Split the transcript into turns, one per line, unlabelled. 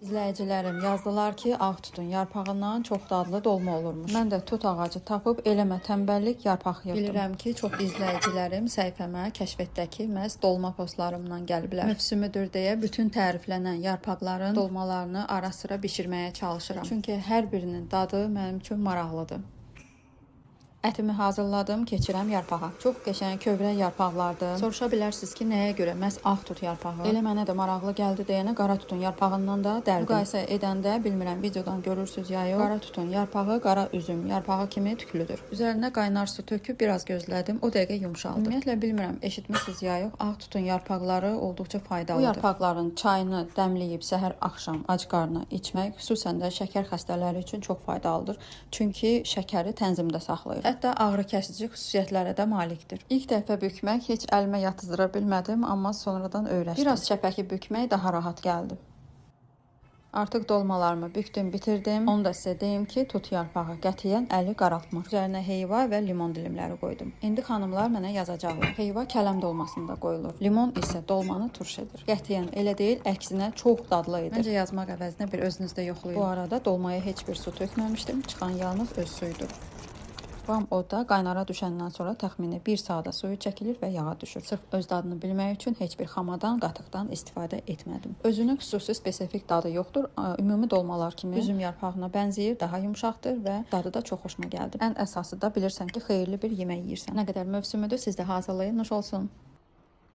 İzləyicilərim yazdılar ki, ağ tutun yarpağından çox dadlı dolma olurmuş. Mən də tut ağacı tapıb eləmə tənbəllik yarpaq yığdım. Bilirəm ki, çox izləyicilərim səhifəmə kəşfetdəki məhz dolma postlarımdan gəliblər. Mövsümüdür deyə bütün təriflənən yarpaqların dolmalarını ara-sıra bişirməyə çalışıram. Çünki hər birinin dadı mənim üçün maraqlıdır. Ətimi hazırladım, keçirəm yarpağa. Çox qəşəng kövrək yarpaqlardır. Soruşa bilərsiniz ki, nəyə görə məhz ağ tut yarpağı? Elə mənə də maraqlı gəldi deyənə qara tutun yarpağından da dərdim. Müqayisə edəndə bilmirəm videodan görürsüz ya yox. Qara tutun yarpağı qara üzüm yarpağı kimi tüklüdür. Üzərinə qaynar su töküb biraz gözlədim. O dəqiqə yumşaldı. Ümumiyyətlə bilmirəm eşitmisiniz ya yox. Ağ tutun yarpaqları olduqca faydalıdır. Bu yarpaqların çayını dəmləyib səhər axşam ac qarnına içmək xüsusən də şəkər xəstələri üçün çox faydalıdır. Çünki şəkəri tənzimdə saxlayır. Hətta ağrı kəsici xüsusiyyətlərə də malikdir. İlk dəfə bükmək heç əlimə yatızdıra bilmədim, amma sonradan öyrəşdim. Biraz çəpəki bükmək daha rahat gəldi. Artıq dolmalarımı bükdüm, bitirdim. Onu da sizə deyim ki, tut yarpağı qətiyyən əli qaraltmır. Üzərinə heyva və limon dilimləri qoydum. İndi xanımlar mənə yazacaqlar. Heyva kələm dolmasında qoyulur. Limon isə dolmanı turş edir. Qətiyyən elə deyil, əksinə çox dadlı edir. Məncə yazmaq əvəzinə bir özünüz də yoxlayın. Bu arada dolmaya heç bir su tökməmişdim. Çıxan yalnız öz suyudur. Vam odda qaynara düşəndən sonra təxmini 1 saata suyu çəkilir və yağa düşür. Sırf öz dadını bilmək üçün heç bir xamadan, qatıqdan istifadə etmədim. Özünün xüsusi spesifik dadı yoxdur. Ümumi dolmalar kimi üzüm yarpağına bənzəyir, daha yumşaqdır və dadı da çox xoşuma gəldi. Ən əsası da bilirsən ki, xeyirli bir yemək yeyirsən. Nə qədər mövsümüdür, siz də hazırlayın. Nuş olsun.